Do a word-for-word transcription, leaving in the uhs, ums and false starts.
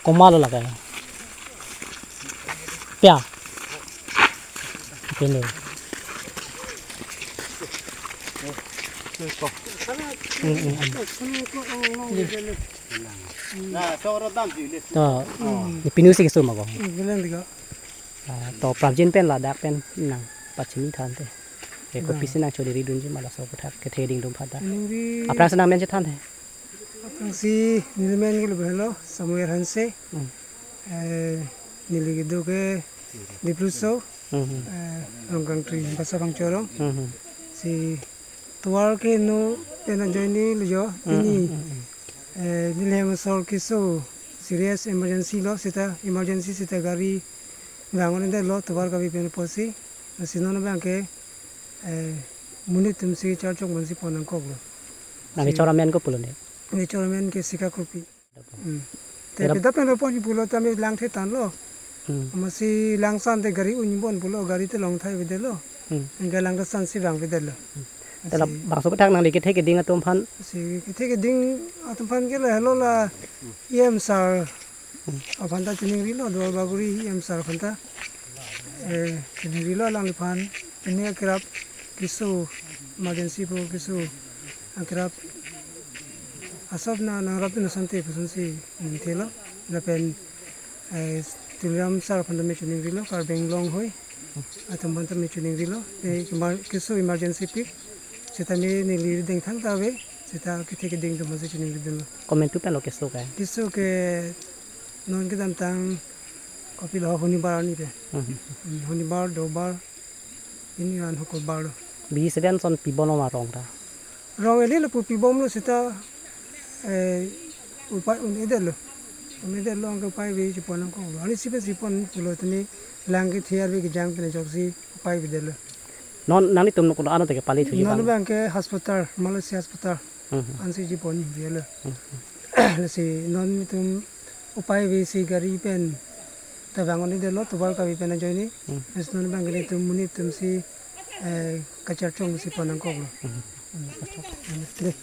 Komat lo laga. Pia. Pini. Hmm, hmm, hmm. Na, soro dam si le. To, di pinu si keso ma ko. Hmm, bilang tiga. Ah, to prapjin pen ladak pen nangpachini than te. Ke, hmm, kopisi nangchoningri dunji ma laso aputhak kethe ding dum phada. Ningri. Aphrang si nangmen chethan te. Aphrang si neli men ke lo belo Samuel Hanse. Hmm. Eh, neli kedo ke Dipluso. Hmm, hmm. Eh, Rongkangtri, Basa Phangcho arong. Hmm, hmm. Si tovar ke no pen ajoine lo jo, hmm, pini. Hmm, hmm, hmm. Eh, neli hem asor keso serious emergency lo seta, emergency seta gari vang-un-edetlo tovar kavi pen apotsi. Lasi non abang ke, eh, monit atum si charchok mansi pon nangkoklo. Nangli, si, chor amen ko pulo ne? Neli chor amen ke Sika Kropi. Hmm. Te, tera peda pen ropon pulo tame langthe tanglo. Hmm. Amatsi langsan te gari un-e bon pulo, gari te longthai avedetlo. Hmm. Anke langsan si vang avedetlo. Hmm. Te la, lasi bangso aputhak nangli kethe keding atum aphan. Si kethe keding atum aphan ke la helo la E M sir. Hmm. Aphan ta choningrilo, Duarbagori E M sir aphan ta. Eh, choningrilo alangliphan. Pini akerap keso emergency pu keso akerap asap na nangrap na sante puson si ningthelo. Lapen, eh, Tuliram sir aphan tame choningrilo, Karbi Anglong hoi atum aphan tame choningrilo. Eh, kemar-, keso emergency pik. Seta me neli dengthang ta ave. Seta kethe keding atum aphan si choningri dunlo. Komantu pen lo keso ke? Keso ke non kedamtang kopilo, Honibar arni pen. Hmm. Hmm, Honibar, Dobar, pini an Hukubar lo. Biji seven son pibom ma rong ta? Rong eli lo pu pibomlo seta, eh, upai un-edetlo. Un-edetlo anke upai ave si pon nangkoklo. Arnisi pensi pon pulo tame lang kethe arve kejang pen ajoksi upai avedetlo. Non nanglitum no kono ano te kepali thuji? Non abang? Abang ke hospital, Malaysia hospital. Hmm, hmm. Ansi ji pon avelo. Hmm, hmm. Lasi non itum upai ave si gari pen ta vang-un-edetlo tovar kavi pen ajoine. Hmm. Lasi non abang ke itum monit atum si, eh, kacharchok si pon nangkoklo. Hmm. Hmm. Dei.